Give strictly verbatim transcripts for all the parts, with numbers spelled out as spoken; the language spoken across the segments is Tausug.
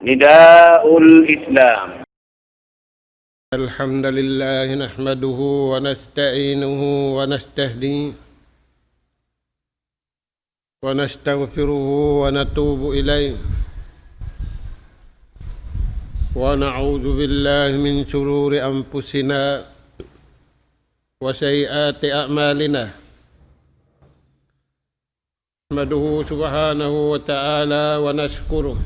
نداء الإسلام. الحمد لله نحمده ونستعينه ونستهديه ونستغفره ونتوب إليه، ونعوذ بالله من شرور أنفسنا وسيئات أعمالنا. نحمده سبحانه وتعالى ونشكره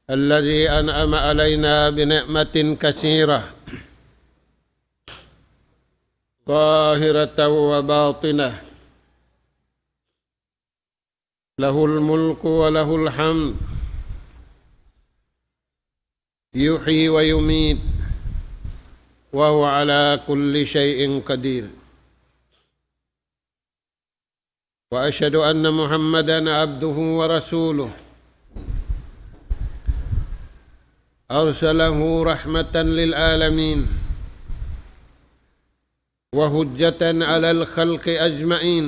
الذي أنعم علينا بنعمة كثيرة ظاهرة وباطنة، له الملك وله الحمد، يحيي ويميت، وهو على كل شيء قدير. وأشهد أن محمدا عبده ورسوله، أرسله رحمة للعالمين وحجة على الخلق أجمعين،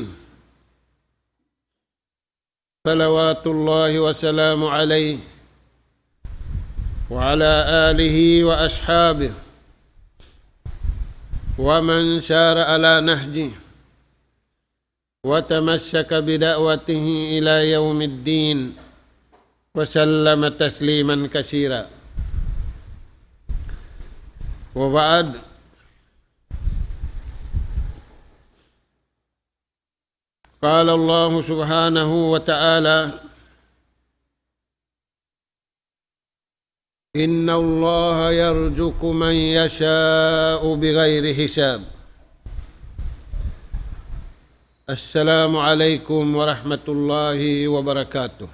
صلوات الله وسلامه عليه وعلى آله وأصحابه ومن سار على نهجه وتمسك بدعوته إلى يوم الدين، وسلم تسليما كثيرا. وبعد، قال الله سبحانه وتعالى: إن الله يرزق من يشاء بغير حساب. السلام عليكم ورحمة الله وبركاته.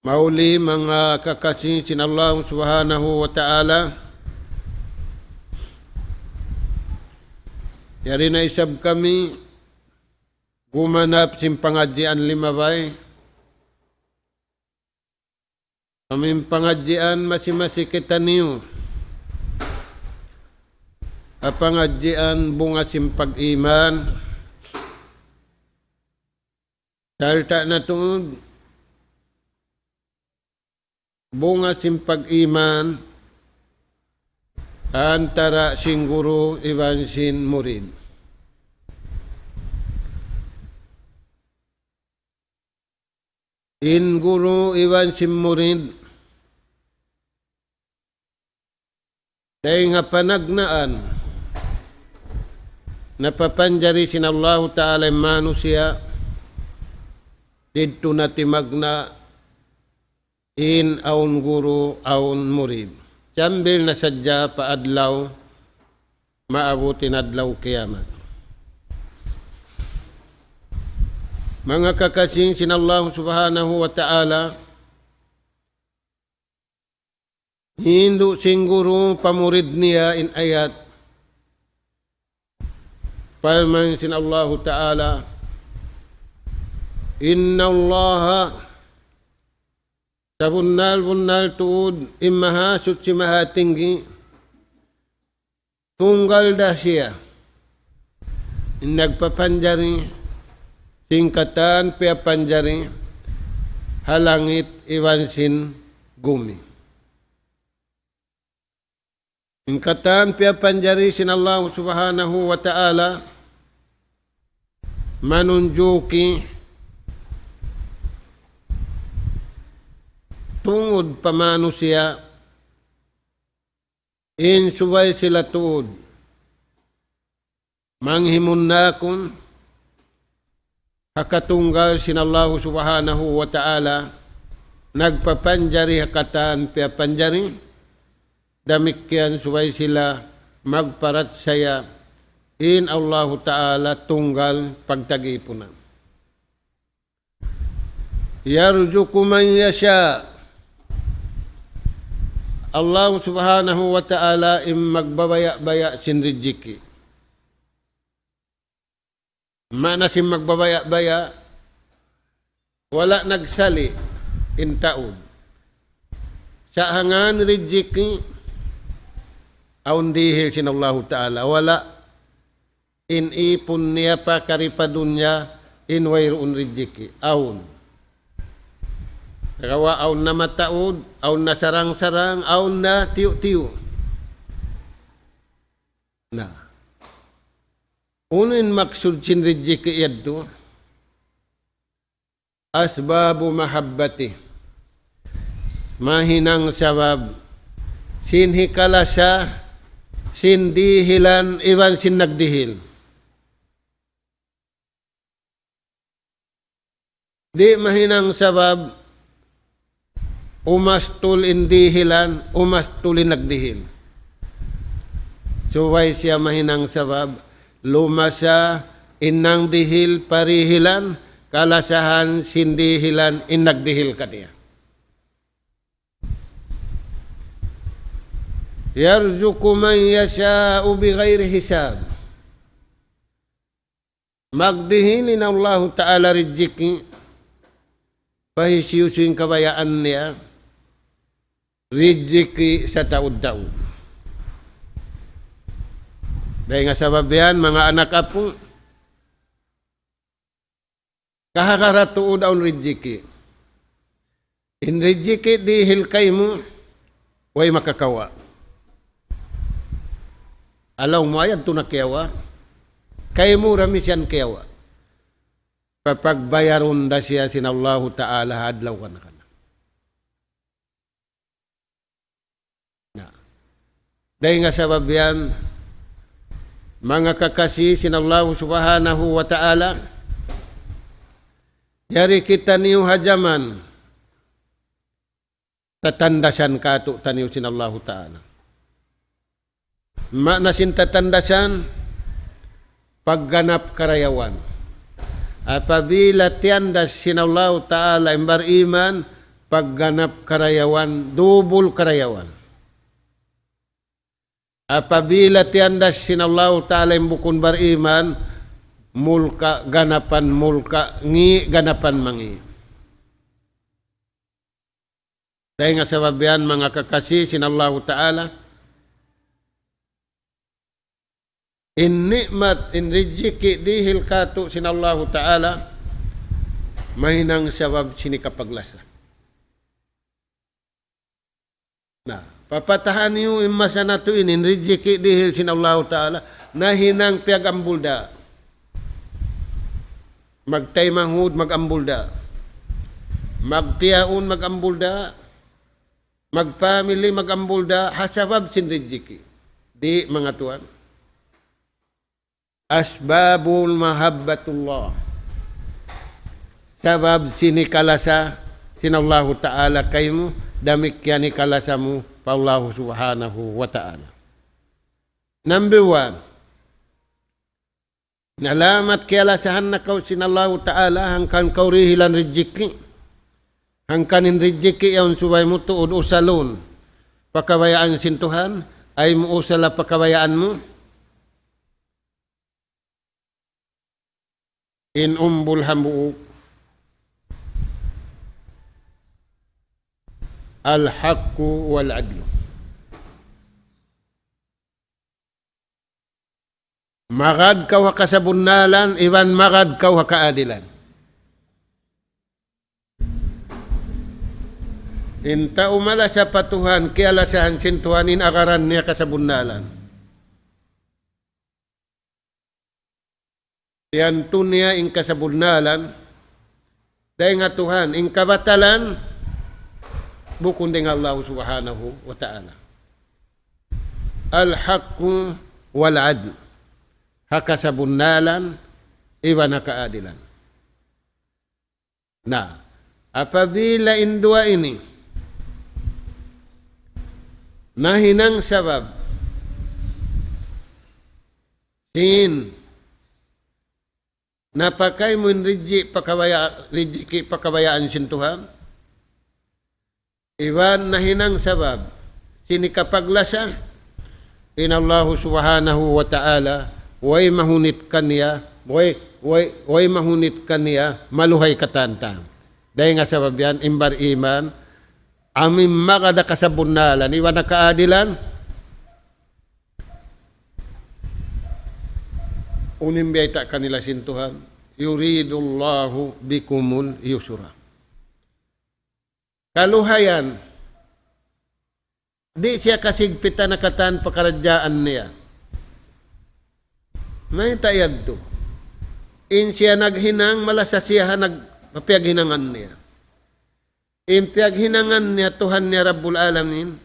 Mahuli manga kakasi sin Allah Subhanahu wa Ta'ala, yari na isab kami gumanap sin pangadjian limabay. Amu in pangadjian masi-masi kitaniyu, ha pangadjian bunga sin pag-iman. Sarta' na tuud bunga sin pag-iman antara sin guru iban sin murid. In guru iban sin murid, dayn ha panagnaan, napapanjari sin Allahu Ta'ala in manusiya', didtu na timagna' in awn guru, awn murid. Sambil na sadja pa adlaw, maabut in adlaw kiyamat. Manga kakasi sin Allah Subhanahu wa Ta'ala, hindu' sin guru pa murid niya in ayat. Parman sin Allahu Ta'ala, إن الله, sabunnal-bunnal tuud in Mahasuchi Mahatinggi, tunggal da siya in nagpapanjari sin katan piyapanjari ha langit iban sin gumi. In katan piyapanjari sin Allah Subhanahu wa Ta'ala manunjuki tungud pa manusiya' in subay sila tuud manghimunnakun ha katunggal sin Allahu Subhanahu wa Ta'ala, nagpapanjari ha katan piyapanjari, damikkiyan subay sila magparachaya in Allahu Ta'ala tunggal pagtagipunan. يرزق من يشاء. Allah Subhanahu wa Ta'ala in magbabaya'-baya' sin rijiki. Maana sin magbabaya'-baya', wala' nagsali' in taud. Sa' hangkan rijiki, awn dihil sin Allahu Ta'ala. Wala' in ipun niya pa kari pa dunya, in wayruun rijiki'. Awn. Sagawa' awn na mataud, awn na sarang-sarang, awn na tiyu'-tiyu'. Na. Unu in maksud sin rijiki' yadtu? Asbabu mahabbati. Mahinang sabab sin hikalasa sin dihilan iban sin nagdihil. Di' mahinang sabab umastul in dihilan, umastul in nagdihil. Subay siya mahinang sabab, lumasa in nangdihil pa dihilan, kalasahan sin dihilan in nagdihil kaniya. يرزق من يشاء بغير حساب. Magdihil in Allahu Ta'ala rijiki', pa hisiyu-siyu in kabayaan niya, rijiki' sataud-taud. Dayn ha sabab yan, manga anak apu', kahagad tuud awn rijiki'. In rijiki' dihil kaymu, way makakawa'. Alaw mu ayad tu na kiyawa', kaymu da misan kiyawa'. Papagbayarun da siya sin Allahu Ta'ala ha adlaw kana-kana. Na. Dayn ha sabab yan, manga kakasi sin Allahu Subhanahu wa Ta'ala, yari kitaniyu ha jaman tatandasan kātu'niyu sin Allahu Ta'ala. Maana sin tatandasan, pagganap karayawan. Apabila tiyandas sin Allahu Ta'ala in bariman, pagganap karayawan, dubul karayawan. Apabila tiyandas sin Allahu Ta'ala in bukun bariman, mulka' ganapan mulka', ngi' ganapan mangi'. Dayn ha sabab yan, manga kakasi sin Allahu Ta'ala, in ni'mat, in rijiki' dihil kātu' sin Allahu Ta'ala, mahinang sabab sin hikapaglasa. Na, papatahan niyu in masa natu' ini, in rijiki' dihil sin Allahu Ta'ala, nahinang piyag-ambul da. Magtaymanghud, mag-ambul da. Magtiyaun, mag-ambul da. Magpamili, mag-ambul da. Ha sabab sin rijiki'. Di', manga tuwan. Asbabul mahabbatullah. Sabab sin hikalasa sin Allahu Ta'ala kaymu, damikkiyan hikalasa mu pa Allahu Subhanahu wa Ta'ala. Number one, nalamat kiyalasahan na kaw sin Allahu Ta'ala, hangkan kaw dihilan rijiki'. Hangkan in rijiki' yaun subay mu tuud usalun pa kabayaan sin Tuhan, ayaw mu usala pa kabayaan mu. In umbul hambuuk, الحق والعدل. Magad kaw ha kasabunnalan, iban magad kaw ha kaadilan. In tau malasa pa Tuhan, kiyalasahan sin Tuhan in agaran niya kasabunnalan. Iyantu niya in kasabunnalan dayn ha Tuhan, in kabatalan bukun dayn ha Allah Subhanahu wa Ta'ala. الحق والعدل. Ha kasabunnalan iban ha kaadilan. Na, apabila in duwa ini nahinang sabab sin napakay mu in rijiki' pa kabaya-, rijiki' pa kabayaan sin Tuhan, iban nahinang sabab sin hikapaglasa, in Allahu Subhanahu wa Ta'ala way mahunit kaniya, way, way, way mahunit kaniya maluhay katan-katan. Dayn ha sabab yan, in bariman, amu in magad ha kasabunnalan iban ha kaadilan, unu in biyayta' kanila sin Tuhan, يريد الله بكم اليسر. Kaluhayan, di' siya kasigpitan ha katan pakaradjaan niya. Mayta' yadtu? In siya naghinang, malasa siya ha nag-, piyaghinangan niya. In piyaghinangan niya Tuhan niya Rabbul Alamin,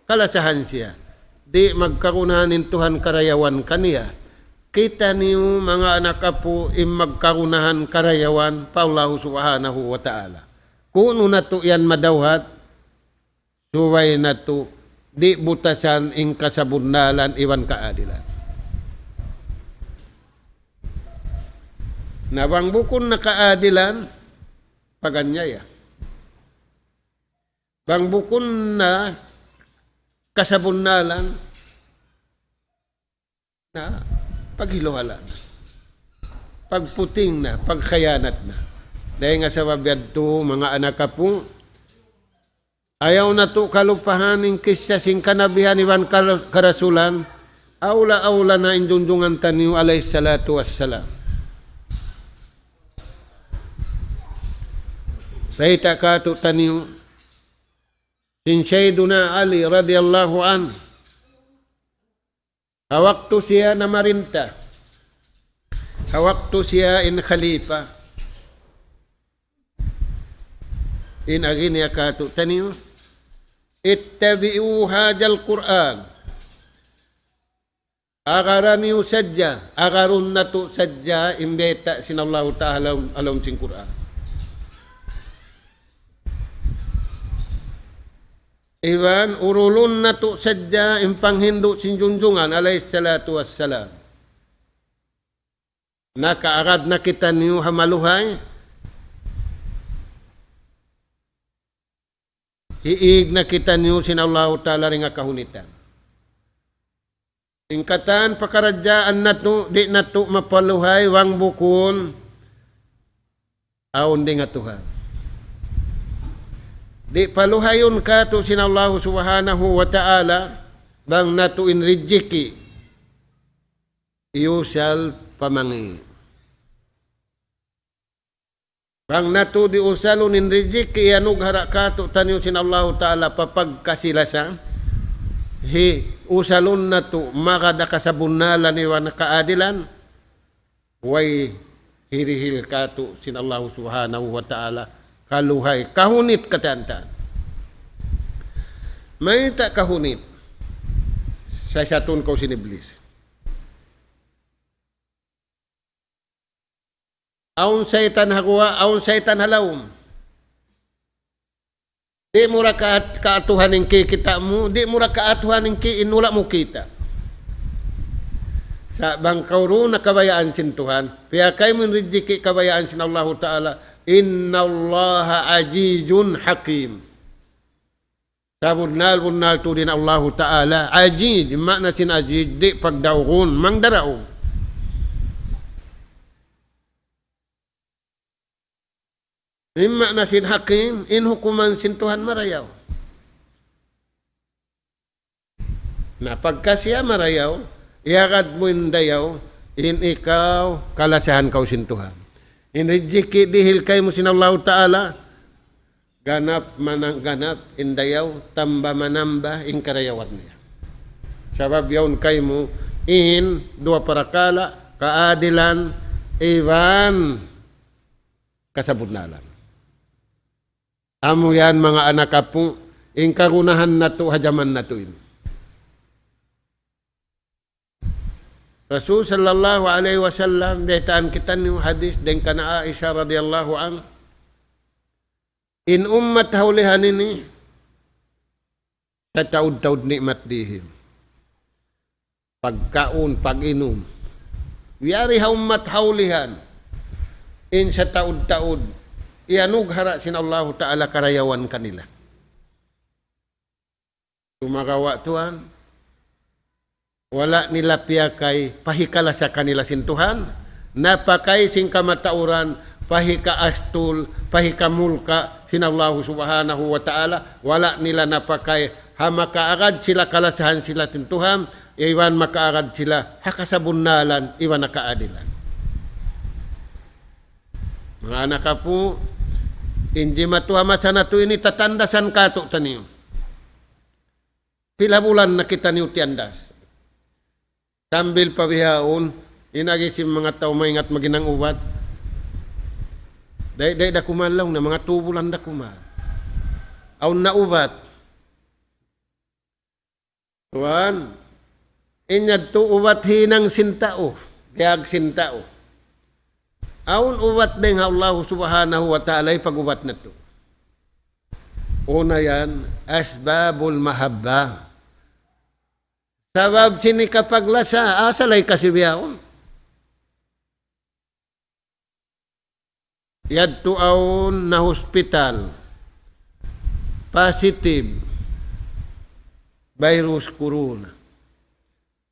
kalasahan siya. Di' magkagunahan in Tuhan karayawan kaniya. Kitaniyu manga anak apu', in magkagunahan karayawan pa Allahu Subhanahu wa Ta'ala. Kunu' natu' yan madawhat, subay natu' di' butasan in kasabunnalan iban kaadilan. Na bang bukun na kaadilan, paganyaya. Bang bukun na kasabunnalan, na paghiluhala' na, pagputing na, pagkhiyanat na. Dayn ha sabab yadtu, manga anak apu', ayaw natu' kalupahan in kissa sin kanabihan iban kal-, karasulan, awla-awla na in junjungan taniyu alayhi salatu wassalam. Bayta' kātu'niyu, sin Sayyiduna Ali radiyallahu anhu, ha waktu siya namarinta, ha waktu siya in khalifa, in agi niya kātu'niyu, اتبعوا هذا القرآن. Agara niyu sadja, agarun natu' sadja in bayta' sin Allahu Ta'ala ha lawm sin Qur'an. Iban urulun natu' sadja in panghindu' sin junjungan alayhi salatu wassalam. Nakaagad na kitaniyu ha maluhay. Hiīg na kitaniyu sin Allahu Ta'ala dayn ha kahunitan. In katan pakaradjaan natu', di' natu' mapaluhay bang bukun awn dayn ha Tuhan. Di' paluhayun kātu' sin Allahu Subhanahu wa Ta'ala bang natu' in rijiki' iyusal pa mangi'. Bang natu' di' usalun in rijiki' iyanughara' kātu'niyu sin Allahu Ta'ala pa pagkasi-lasa, hi usalun natu' magad ha kasabunnalan iban kaadilan, way hirihil kātu' sin Allahu Subhanahu wa Ta'ala kaluhay kahunit katan-katan. Mayta' kahunit? Sasatun kaw sin Iblis. Awn saytan ha guwa', awn saytan ha lawm. Di' mu ra kaat-, kaatuhan in kikita' mu, di' mu ra kaatuhan in ki-, in wala' mu kita'. Sa' bang kaw duun na kabayaan sin Tuhan, piyakay mu in rijiki' kabayaan sin Allahu Ta'ala, إن الله عزيز حكيم. Sabunnal-bunnal tuud in Allahu Ta'ala Aziz, in maana sin Aziz, di' pagdaugun, mangdaraug. In maana sin Hakim, in hukuman sin Tuhan marayaw. Na pagka siya marayaw, iyagad mu in dayaw, in ikaw, kalasahan kaw sin Tuhan. In rijiki' dihil kaymu sin Allahu Ta'ala, ganap manang-ganap in dayaw, tamba manamba in karayawan niya. Sabab yaun kaymu in duwa parakala', kaadilan, iban kasabunnalan. Amu yan manga anak apu', in kagunahan natu' ha jaman natu' ini. Rasul sallallahu alayhi wasallam, baytaan kitaniyu hadis dayn kan Aisha radiyallahu anha, in ummat ha ulihan ini, sataud-taud ni'mat dihil. Pagkaun, pag-inum. Yari ha ummat ha ulihan, in sataud-taud, iyanughara' sin Allahu Ta'ala karayawan kanila. Sumagawa' tuwan, wala' nila piyakay pa hikalasa kanila sin Tuhan, napakay sin kamatauran pa hikaastul, pa hikamulka' sin Allahu Subhanahu wa Ta'ala, wala' nila napakay ha makaagad sila kalasahan sila sin Tuhan, iban makaagad sila ha kasabunnalan, iban ha kaadilan. Manga anak apu', in jimatu ha masa natu' ini tatandasan kātu'niyu. Pila bulan na kitaniyu tiyandas. Sambil pa bihaun, in agi sin manga tau maingat maghinang ubat. Dai', dai' da kuman laung na, manga tū bulan da kuman. Awn na ubat. Tuwan, in yadtu ubat hinang sin tau, biyag sin tau. Awn ubat dayn ha Allahu Subhanahu wa Ta'ala hipag-ubat natu'. Una yan, asbabul mahabbah. Sabab sin hikapaglasa, asa lay kasi bihaun. Yadtu awn na-hospital, positive, virus corona.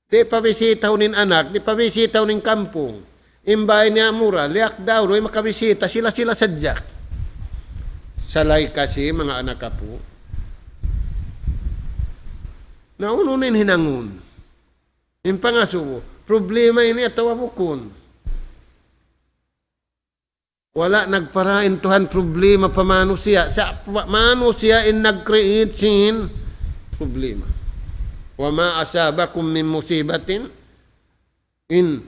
Di' pabisitahun in anak, di' pabisitahun in kampung. In bāy niya mura, liyak daw, way makabisita, sila-sila sadja. Sa lay kasi, manga anak apu'. Na unu in hinangun? In pangasubu, problema ini atawa bukun? Wala' nagpara in Tuhan problema pa manusiya'. Sa' pa-, manusiya' in nag-create sin problema. وما أصابكم من مصيبة, in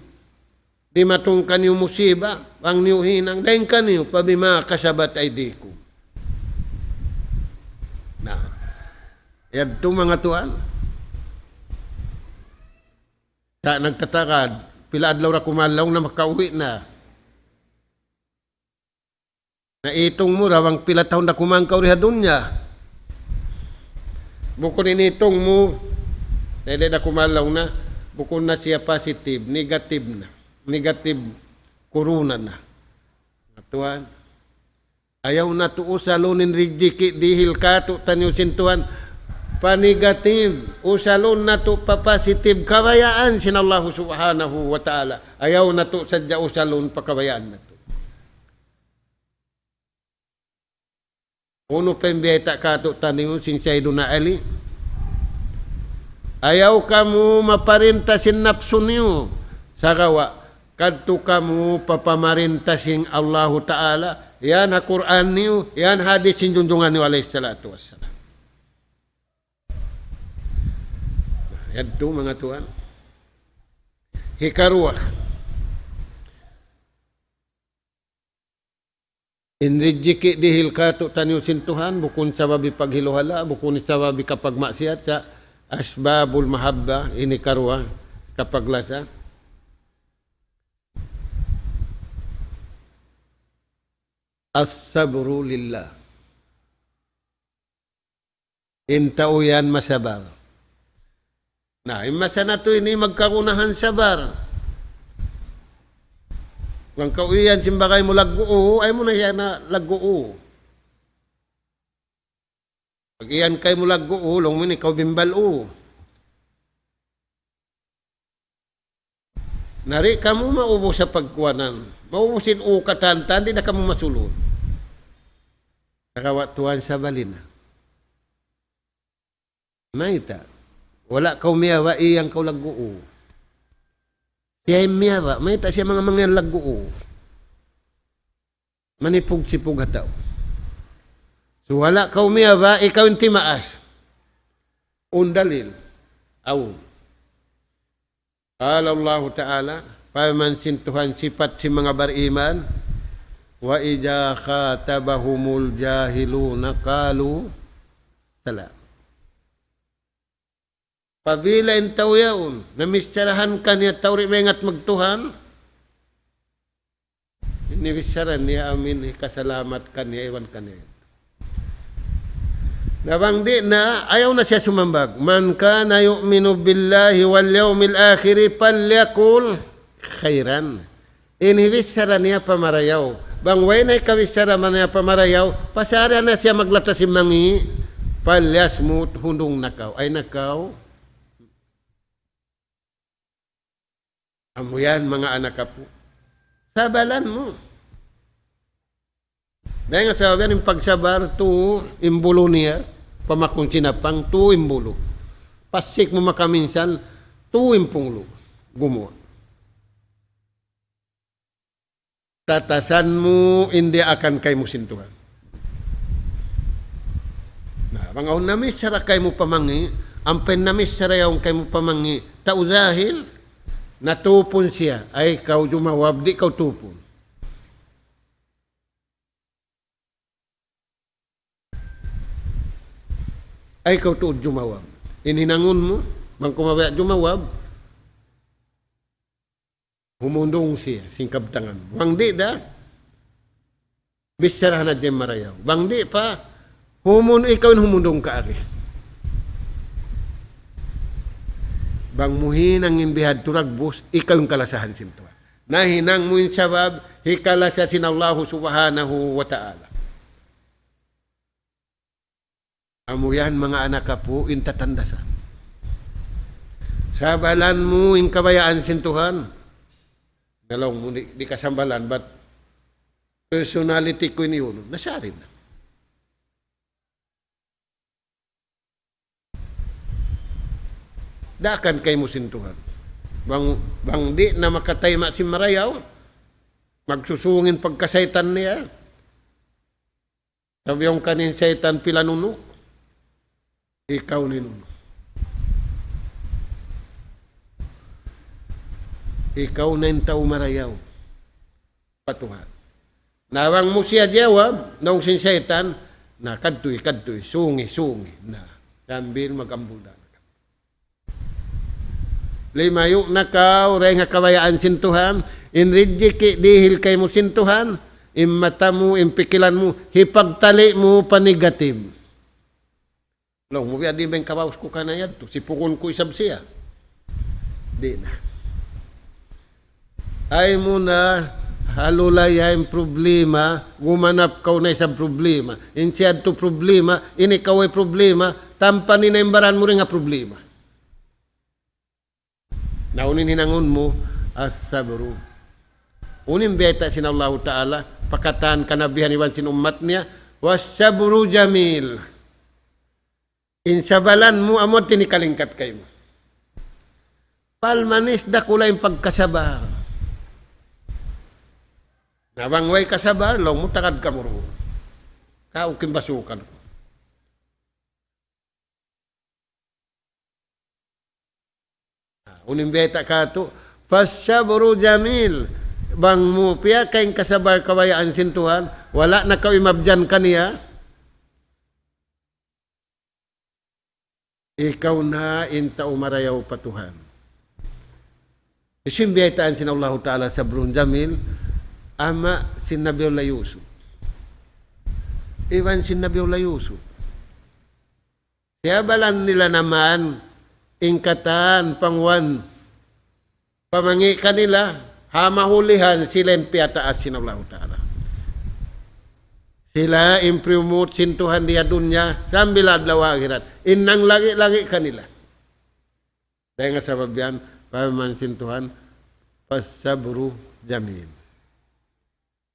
dimatung kaniyu musiba, bang niyu hinang, dayn kaniyu, فبما كسبت أيديكم. Na, yadtu manga tuwan. Sa' nagtatagad, pila adlaw da kuman laung na makauwi' na. Na itung mu da bang pila tahun da kuman kaw di ha dunya. Bukun in itung mu, dede da kuman laung na, bukun na siya positive, negative na. Negative corona na. Tuwan, ayaw natu' usalun in rijiki' dihil kātu'niyu sin Tuhan pa negative, usalun natu' pa positive, kabayaan sin Allahu Subhanahu wa Ta'ala. Ayaw natu' sadja usalun pa kabayaan natu'. Unu pa in biyayta' kātu'niyu sin Sayyiduna Ali? Ayaw kamu maparinta sin napsu niyu, sagawa' kadtu kamu pa pamarinta sin Allahu Ta'ala, yan ha Qur'an niyu, yan hadith sin junjungan niyu alayhi salatu wassalam. Yadtu manga tuwan. Hikaruwa. In rijiki' dihil kātu'niyu sin Tuhan, bukun sabab hipaghiluhala', bukun sabab hikapagmaksiyat, sa' asbabul mahabbah, ini karuwa, kapaglasa. As-sabru lillah. In tau yan masabar. Na, in masa natu' ini magkagunahan sabar. Bang kaw iyan sin bagay mu laggu'u, ayaw mu na siya na laggu'u. Pag iyan kaymu laggu'u, laung mu in ikaw bimbal'u. Na di' kamu maubus ha pagkuwanan. Maubus in u katantan, di' na kamu masulud. Sagawa' tuwan sabali na. Mayta'? Wala' kaw miyawa' iyan kaw laggu'u. Siya in miyawa', mayta' siya manga mangyan laggu'u. Manipug-sipug ha tau. So, wala' kaw miyawa', ikaw in timaas. Unu dalil? Awn. قال الله تعالى, parman sin Tuhan sipat sin manga bariman, وإذا خاطبهم الجاهلون قالوا سلاما. Apabila in tau yaun, namicharahan kaniya tau di' maingat magtuhan, ini bichara niya amin, hikasalamat kaniya, iban kaniya. Na bang di' na, ayaw na siya sumambag. من كان يؤمن بالله واليوم الآخر فليقل خيرا. Ini bichara niya pa marayaw. Bang way na hikabichara niya pa marayaw, pasal na siya maglatas sin mangi', فليصمت, hundung na kaw. Ay na kaw. Amu yan, manga anak apu'. Sabalan mu. Dayn ha sabab yan, in pagsabar, tū in bulu niya, pamakun sinapang, tū in bulu. Pasik mu makaminsan, tū in punglu'. Gumuwa'. Tatasan mu in diyaakan kaymu sin Tuhan. Na, bang awn namichara kaymu pa mangi', ampa in namichara yaun kaymu pa mangi', tau jahil, natupun siya, ay kaw jumawab, di' kaw tupun. Ay kaw tuud jumawab. In hinangun mu, bang kaw mabaya' jumawab, humundung siya sin kabtangan. Bang di' da, bicharahan na hadja in marayaw. Bang di' pa, humun-, ikaw in humundung kaagi. Bang mu hinang in bihadtu dagbus, ikaw in kalasahan sin Tuhan. Na hinang mu in sabab, hikalasa sin Allahu Subhanahu wa Ta'ala. Amu yan, manga anak apu', in tatandasan. Sabalan mu in kabayaan sin Tuhan. Na laung mu di', di' kasabalan, bat personality ku ini unu. Na siya rin. Daakan kaymu sin Tuhan. Bang, bang di' na makatayma' sin marayaw, magsusung in pagkasaytan niya. Sabihan kaniya in saytan pila nunuk. Ikaw ninunuk. Ikaw na in tau marayaw pa Tuhan. Na bang mu siya jawab, laung sin saytan, na kadtuy, kadtuy, sungi, sungi, na sambil mag-ambul da. Limayu' na kaw dayn ha kabayaan sin Tuhan, in rijiki' dihil kaymu sin Tuhan, in mata mu, in pikilan mu, hipagtali' mu pa negative. Laung mu, biya' diin ba in kabaus ku kaniya yadtu, sipugun ku isab siya. Di' na. Ay mu na, halulaya in problema, gumanap kaw na isab problema. In siya yadtu problema, ini kaw way problema, tampan niya na in baran mu dayn ha problema. Na unu in hinangun mu, as-sabru. Unu in biyayta' sin Allahu Ta'ala, pa katan kanabihan iban sin ummat niya, was-sabru jamil. In sabalan mu, amu in hikalingkat kaymu. Palmanis dakula' in pagkasabar. Na bang way kasabar, laung mu tagad kamu duun. Kaw kimbasukan ku. Unu in biyayta' katu', فالصبر جميل. Bang mu piyakain kasabar kabayaan sin Tuhan, wala' na kaw imabyan kaniya. Ikaw na in tau marayaw pa Tuhan. Hisiyu in biyaytaan sin Allahu Ta'ala sabrun jamil, ama' sin Nabiullah Yusuf. Iban sin Nabiullah Yusuf. Siyabalan nila naman in katan pangwan pa mangi' kanila, ha mahulihan sila in piyataas sin Allahu Ta'ala. Sila in promote sin Tuhan di ha dunya, sambil adlaw akhirat. In nanglagi'-lagi' kanila. Dayn ha sabab yan, parman sin Tuhan, فالصبر جميل.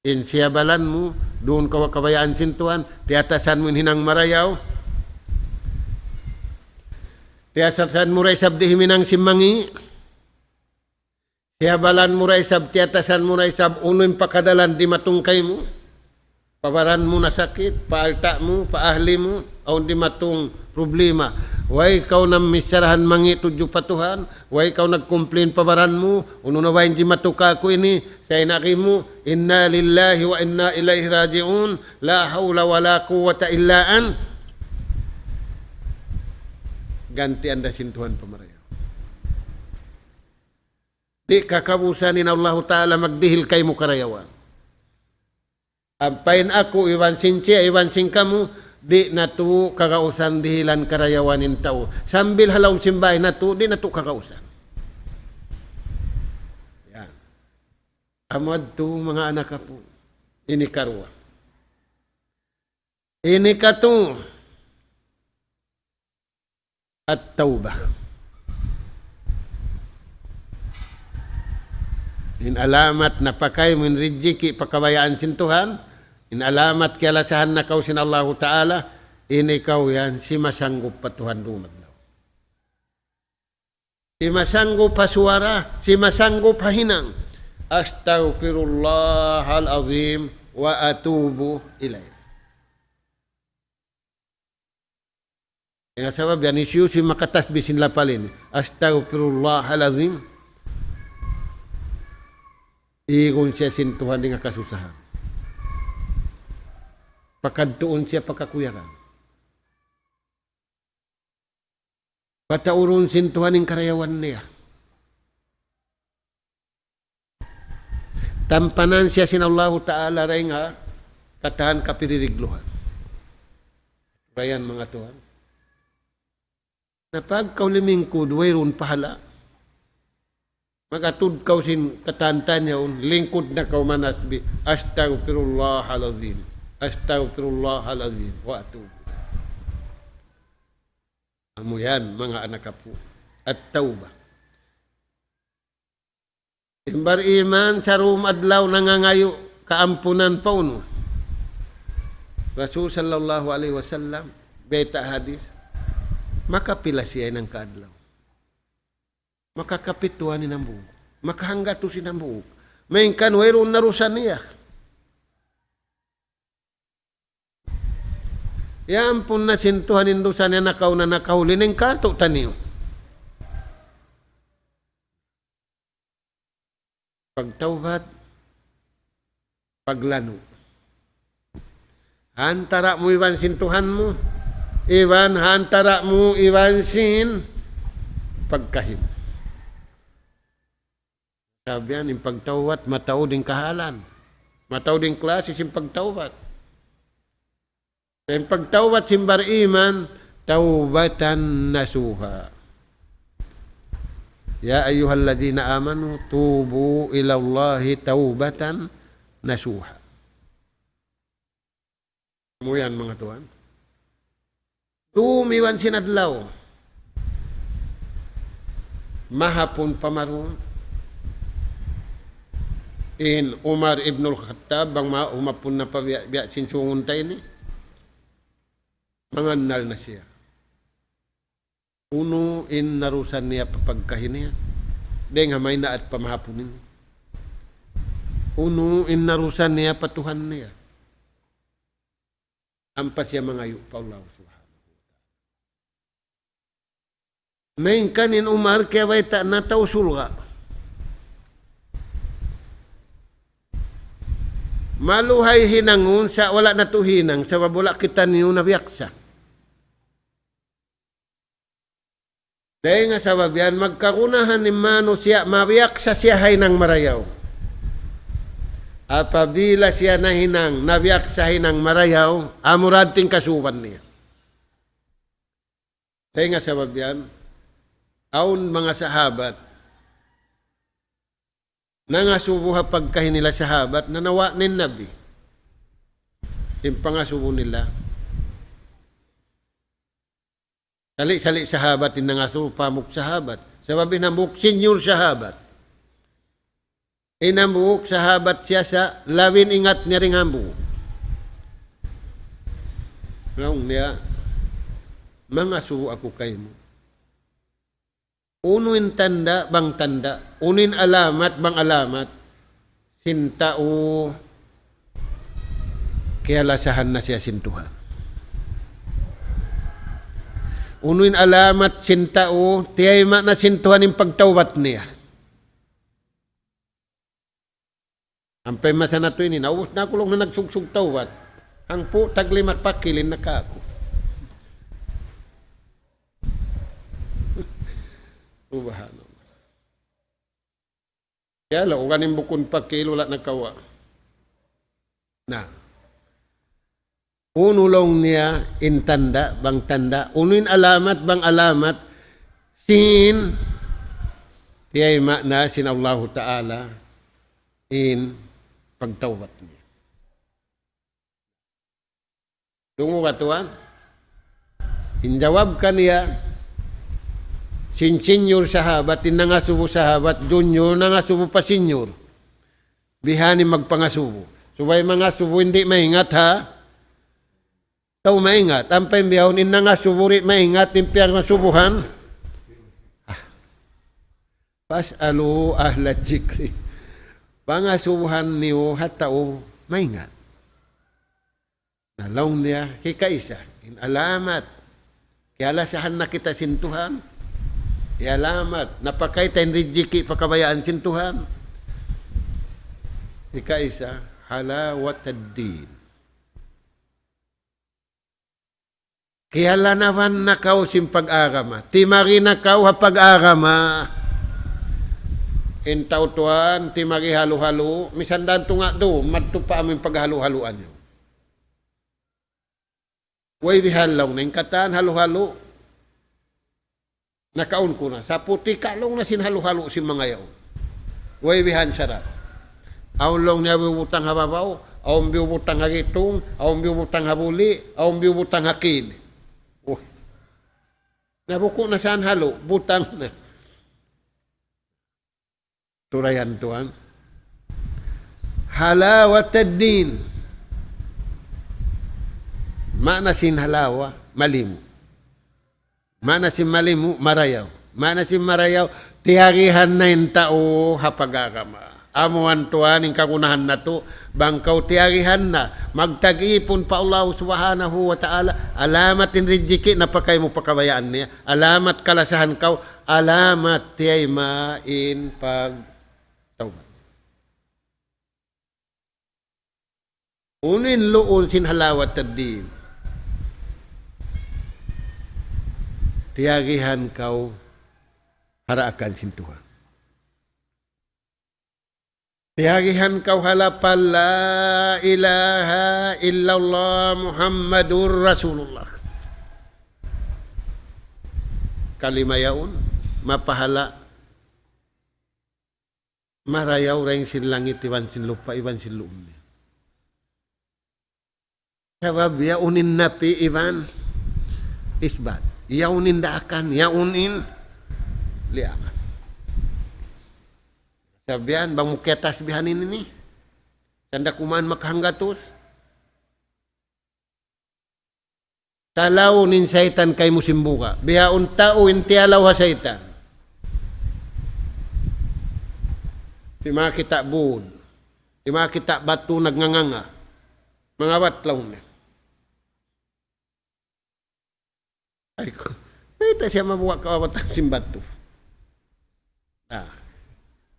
In siyabalan mu, duun kaw ha kabayaan sin Tuhan, tiyatasan mu in hinang marayaw. Tiyatasan mu da isab di' himinang sin mangi'. Siyabalan mu da isab, tiyatasan mu da isab, unu in pakadalan dimatung kaymu. Pa baran mu nasakit, pa alta' mu, pa ahli mu, awn dimatung problema. Way kaw namicharahan mangi' tudju pa Tuhan, way kaw nag-complain pa baran mu, unu na way in jimatu kaku' ini, sa' in agi mu, إنا لله وإنا إليه راجعون، لا حول ولا قوة إلا أنت. Gantian da sin Tuhan pa marayaw. Di' kakausan in Allahu Ta'ala magdihil kaymu karayawan. Ampa in aku, iban sin siya, iban sin kamu, di' natu' kakausan dihilan karayawan in tau. Sambil ha lawm sin bāy natu', di' natu' kakausan. Yan. Amu yadtu, manga anak apu'. Ini karuwa. Ini katu'. At-tawbah. In alamat napakay mu in rijiki' pa kabayaan sin Tuhan, in alamat kiyalasahan na kaw sin Allahu Ta'ala, in ikaw yan, simasanggup pa Tuhan dumadlaw. Simasanggup ha suwara, simasanggup ha hinang. أستغفر الله العظيم وأتوب إليه. Dayn ha sabab yan, hisiyu-siyu makatasbih sin lapal ini, "Astaghfirullahal azim." Igun siya sin Tuhan dayn ha kasusahan. Pakadtuun siya pa kakuyagan. Pataurun sin Tuhan in karayawan niya. Tampanan siya sin Allahu Ta'ala dayn ha katan kapiririgluhan. Dayn manga tuwan. Na pag kaw limingkud, wayruun pahala. Mag-atud kaw sin katan-katan yaun, lingkud na kaw manasbih, "Astaghfirullahal azim. Astaghfirullahal azim. Wa atubu." Amu yan, manga anak apu. At-tawbah. In bariman, saruum adlaw nangangayu' kaampunan pa unu. Rasul sallallahu alayhi wasallam, bayta' hadis, makapila siya hinang kaadlaw? Makakapituan in hambuuk. Makahanggatus in hambuuk. Malayngkan wayruun na dusa niya. Iyampun na sin Tuhan in dusa niya nakauna nakahuli, in katu' taniyu. Pagtawbat, paglanu'. Ha antara' mu iban sin Tuhan mu, iban ha antara' mu iban sin pagkahi mu. Sabab yan, in pagtawbat, mataud in kahalan. Mataud in klasi sin pagtawbat. In pagtawbat sin bariman, tawbatan nasuha. يا أيها الذين آمنوا توبوا إلى الله توبة نصوحا. Amu yan, manga tuwan. Dum iban sin adlaw. Mahapun pa mawn in Umar ibnul Khattab, bang ma-, humapun na pa biya', biya' sin sungun ta ini. Mangannal na siya. Unu in narusan niya pa pagkahi niya. Dayn ha maynaat pa mahapun ini. Unu in narusan niya pa Tuhan niya. Ampa siya mangayu' pa Allah Subhanahu wa Ta'ala. Malayngkan in Umar kiyabayta' na tau surga'. Maluhay hinangun sa' wala' natu' hinang, sabab wala' kitaniyu nabiyaksa. Dayn ha sabab yan, magkagunahan in manusiya' mabiyaksa siya ha hinang marayaw. Apabila siya nahinang, nabiyaksa ha hinang marayaw, amura in kasuban niya. Dayn ha sabab yan, awn manga sahabat, nangasubu ha pagkahi nila sahabat, nanawa' in Nabi. In pangasubu nila. Sali'-sali' sahabat in nangasubu pa hambuuk sahabat. Sabab in hambuuk senior sahabat. In hambuuk sahabat siya sa' labi in ingat niya dayn ha hambuuk. Laung niya, mangasubu aku kaymu. Unu in tanda' bang tanda', unu in alamat bang alamat, sin tau kiyalasahan na siya sin Tuhan. Unu in alamat sin tau, tiyayma' na sin Tuhan in pagtawbat niya. Ampa in masa natu' ini, naubus na aku laung niya nagsugsug tawbat. Hangpu' tag lima pakil in nakaku. Subhanallah. Kaya laung niya in bukun pakil wala' nakawa'. Na. Unu laung niya in tanda' bang tanda', unu in alamat bang alamat, sin tiyayma' na sin Allahu Ta'ala in pagtawbat niya. Dungu katuan, in jawab kaniya, sin senior sahabat, in nangasubu sahabat, junior nangasubu pa senior. Bihan in magpangasubu. Subay mangasubu, di' maingat ha tau maingat. Ampa in bihaun in nangasubu di' maingat in piyangasubuhan. Ah. فاسألوا أهل الذكر. Pangasubuhan niyu ha tau maingat. Na laung niya, hikaisa, in alamat kiyalasahan na kita sin Tuhan, in alamat napakay ta in rijiki' pa kabayaan sin Tuhan. Hikaisa, halawatad din. Kiyalanawan na kaw sin pag-agama. Timari na kaw ha pag-agama. In tau tuwan, timari halu-halu, misan dantu nga du, madtu pa amu in paghalu-haluan niyu. Way bihan laung na in katan halu-halu. Nakaun ku na. Sa' puti' ka laung na sin halu-halu sin manga yaun. Way bihan sarat. Awn laung niya biyubutang ha babaw, awn biyubutang ha gitung, awn biyubutang ha buli', awn biyubutang ha kini. Uy. Nabuku' na san halu, butang na. Turayan tuwan. Halawatad din. Maana sin halawa, malimu'. Maana sin malimu', marayaw. Maana sin marayaw, tiyarihan na in tau ha pag-agama. Amu yan tuwan in kagunahan natu', bang kaw tiyarihan na, magtag-ipun pa Allah Subhanahu wa Ta'ala, alamat in rijiki' napakay mu pa kabayaan niya, alamat kalasahan kaw, alamat tiyayma' in pagtawbat. Unu in luun sin halawatad din? Tiyarihan kaw ha daakan sin Tuhan. Tiyarihan kaw ha lapal لا إله إلا الله محمد رسول الله. Kalima yaun, mapahala' marayaw dayn sin langit iban sin lupa' iban sin luum niya. Sabab yaun in nafi iban isbat. Yaun in daakan, yaun in liangan. Sabihan, bang mu kiyatasbihan ini ni. Tanda' kuman makahanggatus. Talaw in saytan kaymu sin buga'. Bihaun tau in tiyalaw ha saytan. Di' makakita' bun. Di' makakita' batu nagnganganga. Mangawat laung niya. Ay ku, mayta' siya mabuga' kawatan sin batu. Ah,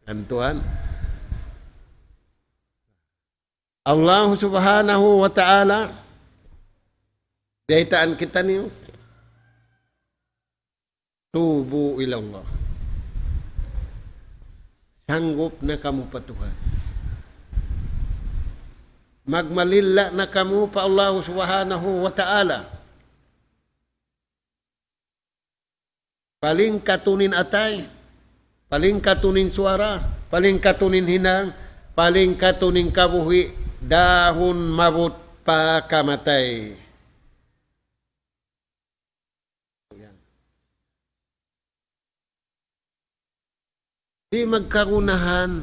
kan Tuhan. Allah Subhanahu wa Ta'ala, biyaytaan kitaniyu, توبوا إلى الله. Sanggup na kamu pa Tuhan. Magmalilla na kamu pa Allah Subhanahu wa Ta'ala. Palingkatun in atay, palingkatun in suwara, palingkatun in hinang, palingkatun in kabuhi', dahun maabut pa kamatay. Di' magkagunahan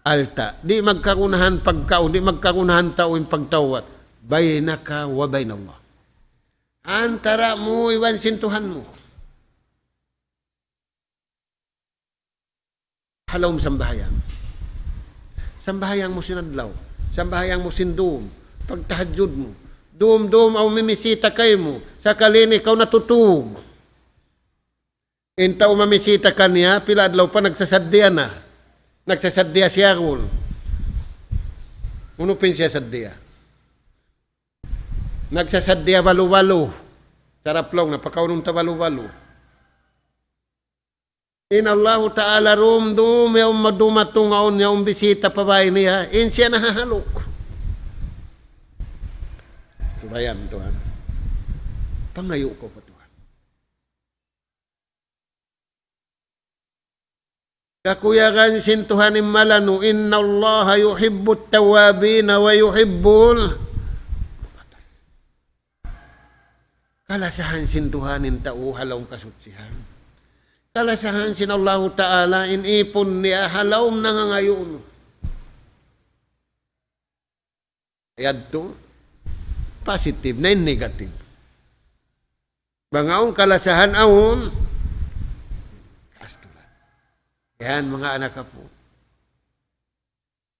alta', di' magkagunahan pagkaun, di' magkagunahan tau in pagtawbat. بينك وبين الله. Antara' mu iban sin Tuhan mu. Ha lawm sambahayang. Sambahayang mu sin adlaw. Sambahayang mu sin dum. Pagtahajjud mu. Dum-dum awn mimisita kaymu. Sakali ini kaw natutug. In tau mamisita kaniya, pila adlaw pa nagsasaddiya na. Nagsasaddiya siyagul. Unu pa in siya saddiya? Nagsasaddiya balu-balu. Sarap laung na, pakaunun ta balu-balu. In Allahu Ta'ala dum-dum yaun madumatung awn yaun bisita pa bāy niya, in siya nahahaluk. Turayan Tuhan. Pangayu' kaw pa Tuhan. Kakuyagan sin Tuhan in malanu, إن الله يحب التوابين ويحب ال-, kalasahan sin Tuhan in tau ha lawm kasuchihan. Kalasahan sin Allahu Ta'ala in ipun niya ha lawm nangangayuun. Yadtu, positive na in negative. Bang awn kalasahan awn, kastulan. Yan, manga anak apu.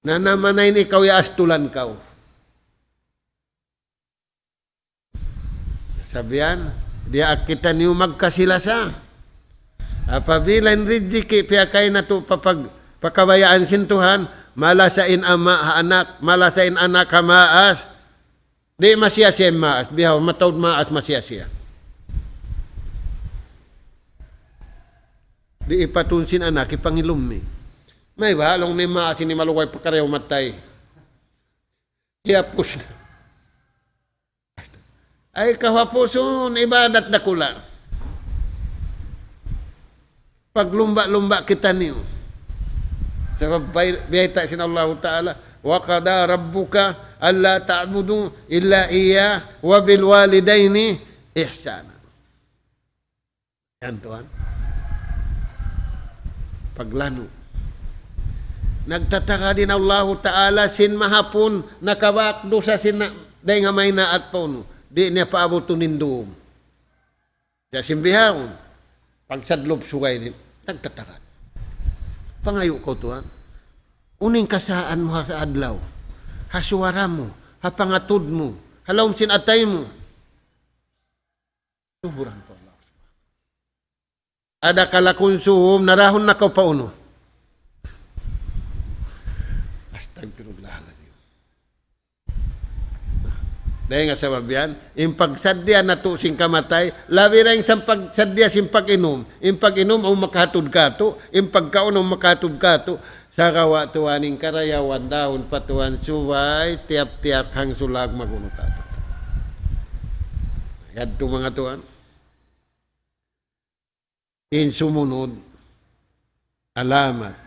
Na naman na ini kaw ya astulan kaw. Sabihan, diyaak kitaniyu magkasi-lasa. Apabila in rijiki' piyakay natu' pa pag-, pa kabayaan sin Tuhan, malasa in ama' ha anak, malasa in anak ha maas. Di' masiya-siya in maas, bihaun mataud maas masiya-siya. Di' ipatun sin anak, ipangilum mi. Mayta' laung niya in maas ini malugay pa karayaw matay. Hiyapus na. Ay, kahapusun, ibadat dakula'. Paglumba'-lumba' kitaniyu. Sabab bay-, bayta' sin Allahu Ta'ala, وقضى ربك ألا تعبدوا إلا إياه وبالوالدين إحسانا. Yan, tuwan. Paglanu'. Nagtatagad in Allahu Ta'ala sin mahapun, nakabak dusa sin na-, dayn ha maynaat pa unu. Di' niya paabutun in dum. Diya sin bihaun. Pagsadlup sugay di', nagtatagad. Pangayu' kaw, tuwan. Unu in kasaan mu ha adlaw. Ha suwara mu, ha pangatud mu, ha lawm sin atay mu. Suburan pa Allah. Ada kala kunsuhum, narahun na kaw pa unu. Astagfirullahaladzim. Dayn ha sabab yan, in pagsaddiya natu' sin kamatay, labi dayn sin pagsaddiya sin pag-inum. In pag-inum, awn makahatud katu', in pagkaun, awn makahatud katu', sagawa' tuwan in karayawan dahun pa tuwan subay tiyap-tiyap hangsulag magunu katu'. Yadtu manga tuwan. In sumunud, alamat.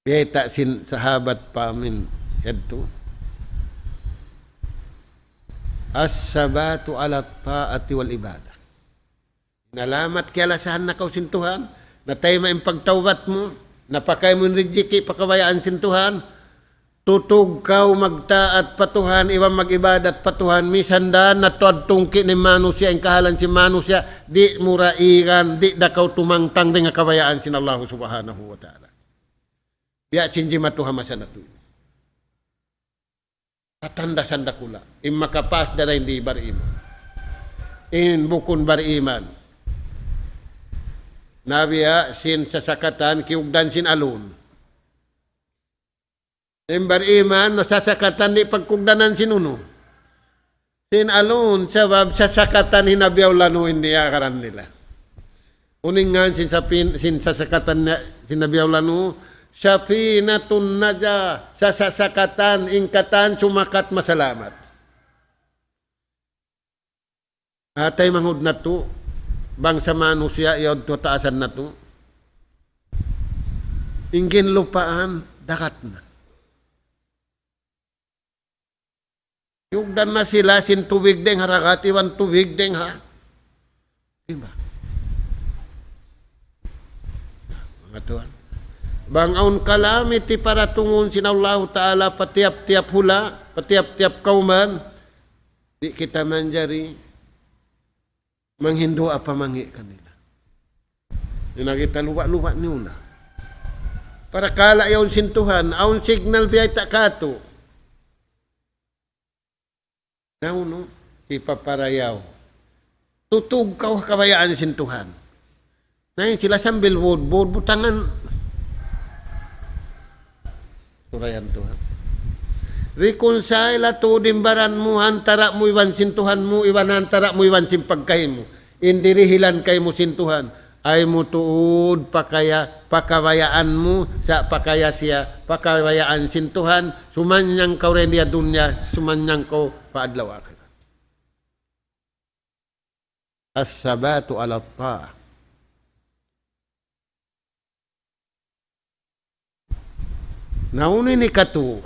Bayta' sin sahabat pa amin yadtu. الثبات على الطاعة والعبادة. In alamat kiyalasahan na kaw sin Tuhan, natayma' in pagtawbat mu, napakay mu in rijiki' pa kabayaan sin Tuhan, tutug kaw magtaat pa Tuhan, iban mag-ibadat pa Tuhan, misan da natu' adtungki' in manusiya', in kahalan sin manusiya', di' mu da igan, di' da kaw tumangtang dayn ha kabayaan sin Allahu Subhanahu wa Ta'ala. Biya' sin jimatu ha masa natu'. Katandasan dakula'. In makapas da dayn di bariman. In bukun bariman. Na biya' sin sasakatan kiyugdan sin alun. In bariman, na sasakatan di' pagkugdanan sin unu. Sin alun, sabab sasakatan hinabiyaw lanu in diyagaran nila. Unu in ngan sin sapin-, sin sasakatan niya, sin nabiyaw lanu, safinatun najah, sasakatan in katan sumakat masalamat. Atay manghud natu', bangsa manusiya' yaun tu taasan natu'. In ginlupaan, dagat na. Yugdan na sila sin tubig dayn ha dagat, iban tubig dayn ha. Di ba? Manga tuwan. Bang awn kalamity paratungun sin Allahu Ta'ala pa tiyap-tiyap hula', pa tiyap-tiyap kawman, di' kita manjari manghindu' apa mangi' kanila. Di' na kita lupa-lupa niyu na. Parakala' yaun sin Tuhan, awn signal biyayta' katu'. Na unu, hipaparayaw. Tutug kaw ha kabayaan sin Tuhan. Na in sila sambil budbud, butangan. Surayan Tuhan. Reconcile tuud in baran mu, antara' mu iban sin Tuhan mu, iban antara' mu iban sin pagkahi mu. In dirihilan kaymu sin Tuhan. Ay mu tuud pakaya, pakabayaan mu, sa' pakaya siya, pakabayaan sin Tuhan, sumannyang kaw dayn di ha dunya, sumannyang kaw pa adlaw akhirat. الثبات على الطاعة. Na unu ini katu'?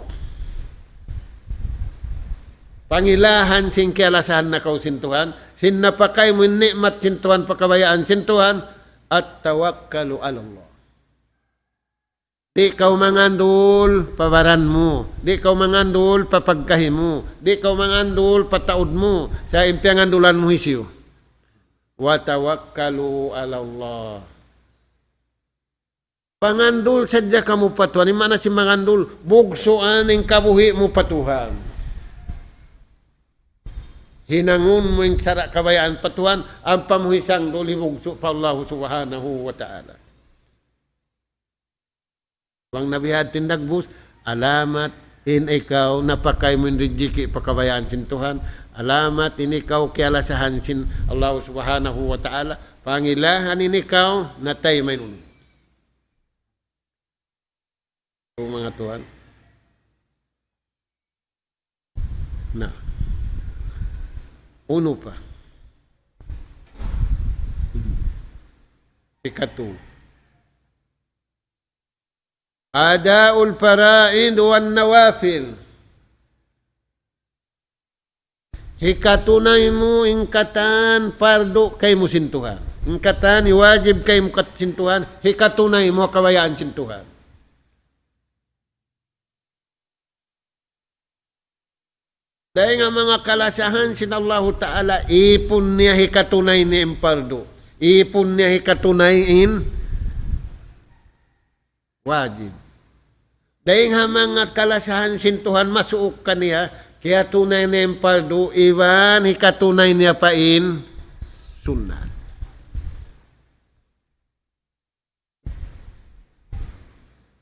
Pangilahan sin kiyalasahan na kaw sin Tuhan, sin napakay mu in ni'mat sin Tuhan, pakabayaan sin Tuhan, التوكل على الله. Di' kaw mangandul pa baran mu. Di' kaw mangandul pa pagkahi mu. Di' kaw mangandul pa taud mu. Sa' in piyangandulan mu hisiyu? وتوكلوا على الله. Pangandul sadja kamu pa Tuhan, in maana sin mangandul, bugsuan in kabuhi' mu pa Tuhan. Hinangun mu in sara' kabayaan pa Tuhan, ampa mu hisangdul hibugsu' pa Allahu Subhanahu wa Ta'ala. Bang na biya' ha yan in dagbus, alamat in ikaw napakay mu in rijiki' pa kabayaan sin Tuhan, alamat in ikaw kiyalasahan sin Allahu Subhanahu wa Ta'ala, pangilahan in ikaw natay maynun. O manga tuwan. Na. Unu pa? Hikatu. أداء الفرائض والنوافل. Hikatunay mu in katan pardu kaymu sin Tuhan. In katan wajib kaymu kat-, sin Tuhan, hikatunay mu ha kabayaan sin Tuhan. Dayn ha manga kalasahan sin Allahu Ta'ala, ipun niya hikatunay niya in pardu. Ipun niya hikatunay in wajib. Dayn ha manga kalasahan sin Tuhan masuuk kaniya, kiyatunay niya in pardu, iban hikatunay niya pa in sunnat.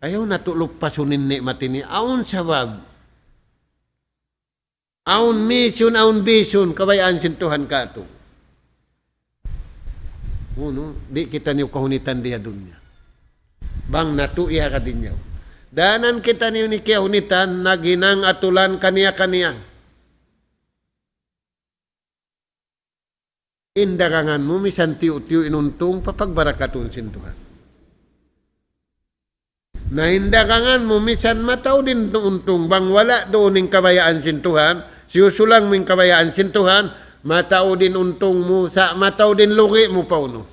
Ayaw natu' lupasun in ni'mat ini. Awn sabab. Awn misun, awn bisun, kabayaan sin Tuhan katu'. Unu, di' kitaniyu kahunitan di ha dunya. Bang natu' iya kadinyaw. Danan kitaniyu ini kiyahunitan, naghinang atulan kaniya-kaniya. In dagangan mu misan tiyu'-tiyu' in untung papagbarakatun sin Tuhan. Na in dagangan mu misan mataud in untung bang wala' duun in kabayaan sin Tuhan, siyusulang mu in kabayaan sin Tuhan, mataud in untung mu, sa' mataud in lugi' mu pa unu.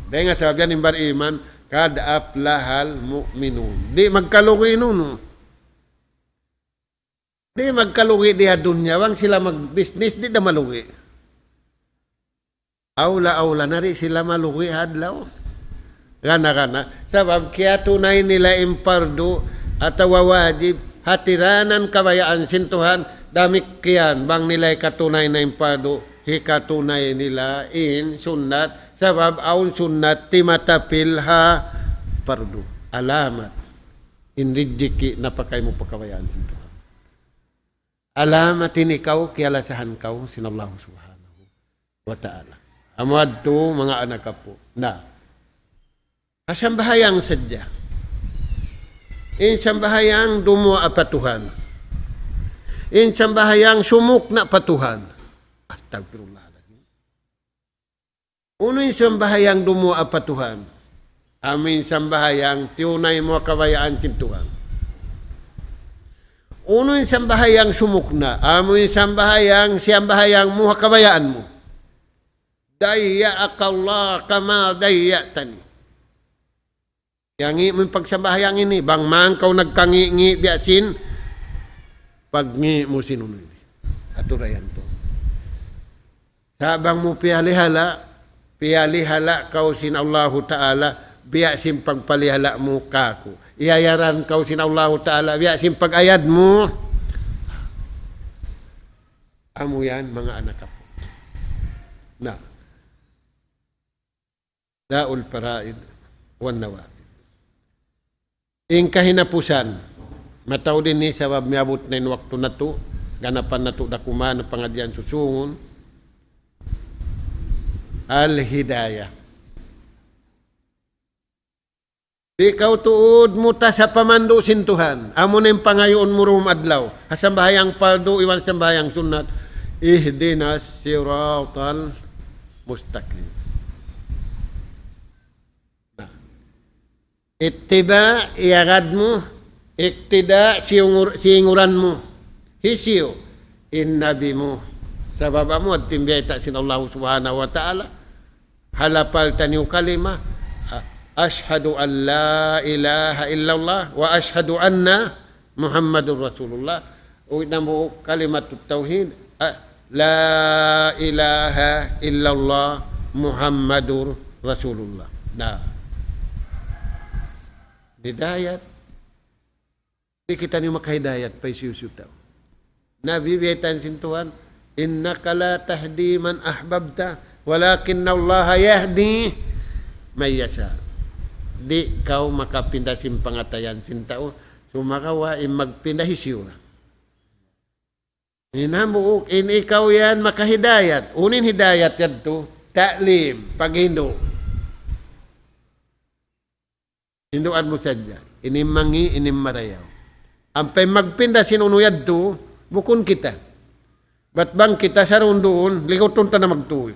Dayn ha sabab yan in bariman, قد أفلح المؤمنون. Di' magkalugi in unu. Di' magkalugi di ha dunya, bang sila magbisnis, di' da malugi. Awla-awla na di' sila malugi ha adlaw. Gana-gana. Sabab kiyatunay nila in pardu atawa wajib, hatiranan kabayaan sin Tuhan, damikkiyan bang nila hikatunay na in pardu, hikatunay nila in sunnat, sabab awn sunnat timatapil ha pardu. Alamat. In rijiki' napakay mu pa kabayaan sin Tuhan. Alamat in ikaw, kiyalasahan kaw sin Allah Subhanahu wa Ta'ala. Amu yadtu, manga anak apu'. Na. Ha sambahayang sadja. In sambahayang dumuwaa pa Tuhan. In sambahayang sumukna' pa Tuhan. Astagfirullahaladzim. Unu in sambahayang dumuwaa pa Tuhan? Amu in sambahayang tiyunay mu ha kabayaan sin Tuhan. Unu in sambahayang sumukna'? Amu in sambahayang, siyambahayang mu ha kabayaan mu. ضيعك الله كما ضيعتني. Kiyangi' mu in pagsambahayang ini, bang man kaw nagkangi'-ngi' biya' sin pagngi' mu sin unu ini. Atura yan tu. Sa' bang mu piyalihala', piyalihala' kaw sin Allahu Ta'ala, biya' sin pagpalihala' mu kāku'. Iyayaran kaw sin Allahu Ta'ala, biya' sin pag-ayad mu. Amu yan, manga anak apu'. Na. أداء الفرائض والنوافل. In kahinapusan, mataud ini sabab miyabut na in waktu natu', ganapan natu' da kuman pangadjian susūngun. Al-hidayah. Di' kaw tuud mutas ha pamandu' sin Tuhan. Amu na in pangayuun mu dum adlaw. Ha sambahayang pardu iban sambahayang sunnat. اهدنا الصراط المستقيم. Na. Ittiba', iyagad mu. Iktida', siyungur-, siyinguran mu. Hisiyu? In Nabi mu. Sabab amu yadtu in biyayta' sin Allah Subhanahu wa Ta'ala. Ha lapal taniyu kalima, أشهد أن لا إله إلا الله وأشهد أن محمدا رسول الله. Uwi' na mu kalimatut tawhid, ah, لا إله إلا الله محمد رسول الله. Na. Hidayat. Di' kitaniyu makahidayat pa hisiyu-siyu tau. Na biyaytaan sin Tuhan, إنك لا تهدي من أحببت ولكن الله يهدي من يشاء. Di' kaw makapinda sin pangatayan sin tau, sumagawa' in magpinda hisiyu ra. In hambuuk, in ikaw yan makahidayat. Unu in hidayat yadtu, ta'lim, paghindu'. Hinduan mu sadja. Ini in mangi', ini in marayaw. Ampa in magpinda sin unu yadtu, bukun kita. Bat bang kita sarundun, likutun ta na magtuy.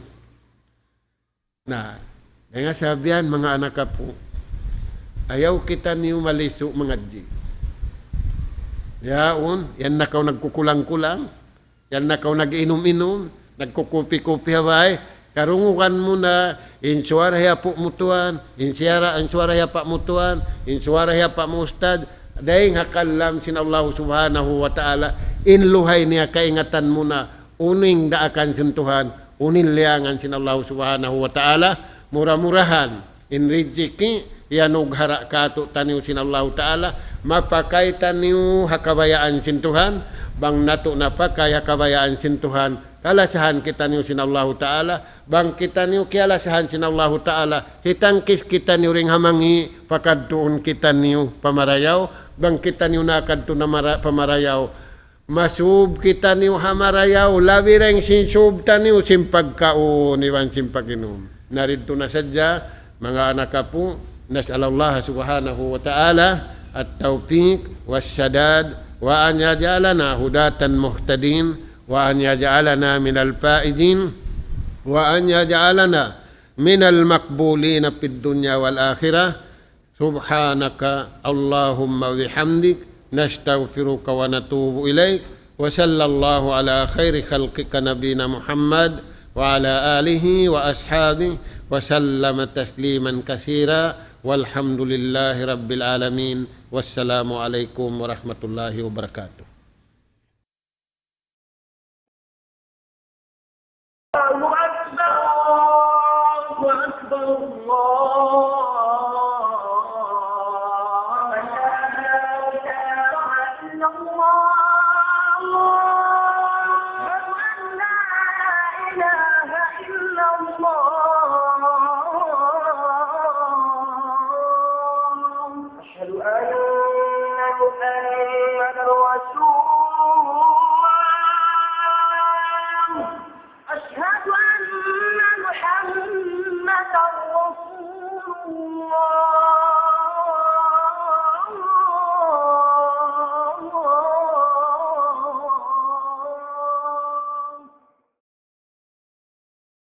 Na, dayn ha sabab yan, manga anak apu', ayaw kitaniyu malisu' mangadji'. Yaun, yan na kaw nagkukulang-kulang, yan na kaw nag-inum-inum, nagkukupi-kupi ha bay, karungugan mu na, in suwara hi apu' mu tuwan, in siyara, in suwara hi apa' mu tuwan, in suwara hi apa' mu ustad, dayn ha kalam sin Allahu Subhanahu wa Ta'ala, in luhay niya kaingatan mu na, unu in daakan sin Tuhan, unu in liyangan sin Allahu Subhanahu wa Ta'ala, mura-murahan, in rijiki', iyanughara' kātu'niyu sin Allahu Ta'ala, mapakay taniyu ha kabayaan sin Tuhan, bang natu' napakay ha kabayaan sin Tuhan, kalasahan kitaniyu sin Allahu Ta'ala, bang kitaniyu kiyalasahan sin Allahu Ta'ala, hitangkis kitaniyu dayn ha mangi', pakadtuun kitaniyu pa marayaw, bang kitaniyu nakadtu na mara-, pa marayaw, masūb kitaniyu ha marayaw, labi dayn sin sūb taniyu sin pagkaun iban sin pag-inum. Na didtu na sadja, manga anak apu', نسأل الله سبحانه وتعالى التوفيق والسداد، وأن يجعلنا هداة مهتدين، وأن يجعلنا من الفائزين، وأن يجعلنا من المقبولين في الدنيا والآخرة. سبحانك اللهم وبحمدك، نستغفرك ونتوب إليك، وصلى الله على خير خلقك نبينا محمد وعلى آله وأصحابه وسلم تسليما كثيرا، والحمد لله رب العالمين، والسلام عليكم ورحمة الله وبركاته. الله أكبر، الله أكبر، الله أكبر. لا إله إلا الله. أشهد أن لا إله إلا الله. أشهد أن محمدا رسول